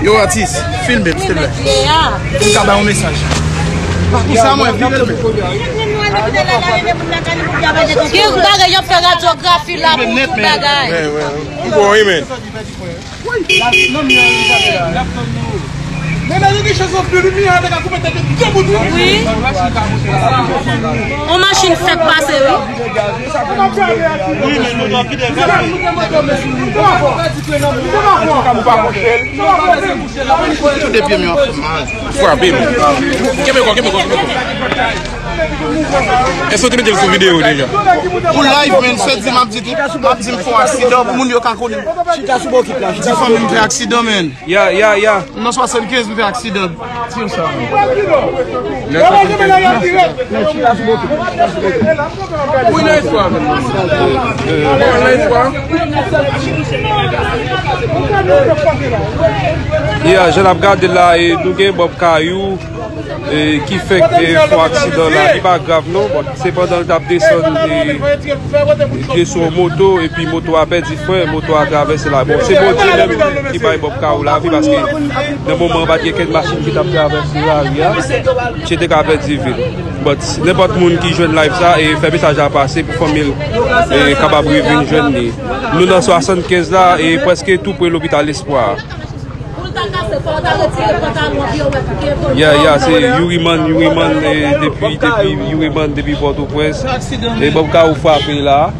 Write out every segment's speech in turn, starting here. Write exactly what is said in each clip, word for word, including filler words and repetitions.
Yo, atis, filme m, silvouplè. M ka ba yon mesaj. Pou sa, mwen, vire l. Gen bagay, y ap fè radyografi la pou tout bagay. Wi, wi. M bon, wi, men. Wi. On machin fèk pase, wi. Tou de pye m yo ap fè mal. Frape m. Kenbe kò, kenbe kò, kenbe kò. Èske w te mete l sou videyo deja? Pou live, men, sèt di m ap di tout. M ap di m fè yon aksidan pou moun yo ka konnen. Chita sou bokit la. Di fanmi m fè aksidan, men. Ya, ya, ya. M nan swasannkenz, m fè aksidan. Ti yo sa. Wi, nan espwa, men. Wi, nan espwa. Ya, jan n ap gade la, e, nou gen Bob Kayou, e, ki fèk, e, fè yon aksidan la. Li pa grav, non, bon, se pandan l t ap desann, e, li te sou yon moto, epi moto a pèdi fren, moto a travèse la. Bon, se Bondye menm ki bay Bob Kayou lavi, paske nan moman an, pa t gen kenn machin ki t ap travèse lari a. Misye te ka pèdi vi l. But, nenpòt moun ki jwenn live sa, e fè mesaj la pase pou fanmi l, e kapab revin jwenn li. Nou nan swasannkenz la, e prèske tou pre lopital Espwa. Pou l ta kase, fò w ta retire pantalon an, pi yo wè, pi yo wè. Ya, ya, se Yuriman, Yuriman, e, depi, depi, Yuriman, depi Pòtoprens. E Bob Kayou frape la.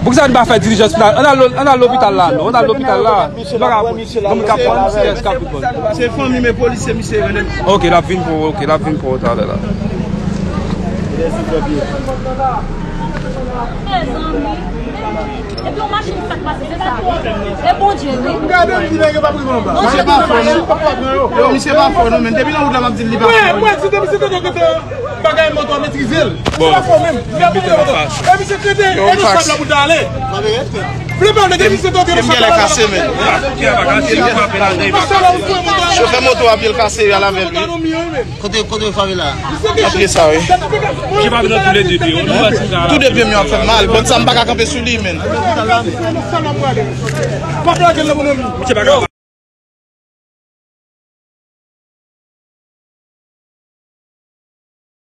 Poukisa n pa fè dilijans final? Ann al, ann al lopital la, non, ann al lopital la. Nou pa ka pran, moun k ap pran, misye, èske k ap pran? Se fanmi, men polisye, misye, men. Ok, l ap vin pou, ok, l ap vin pou talè la. Mezanmi. Epi yon machin fèk pase, se sa, wi. E Bondye, wi. Misye pa fò, non. Yo, misye pa fò, non, men depi nan wout la, m ap di l, li pa fò. Mwen, mwen, si te misye te gen bagay moto a metrize l. Misye pa fò menm. Li ap metrize moto. E misye krete, e nan sab la pou l ta ale. Vle pa vle, depi misye te nan sab la. Kase, men. Chofè moto a, pye l kase, y al avè l, wi. Kote, kote w frape la? Nan pye sa, wi. Tou de pye m yo ap fè m mal. Bon, sa m pa ka kanpe sou li, men.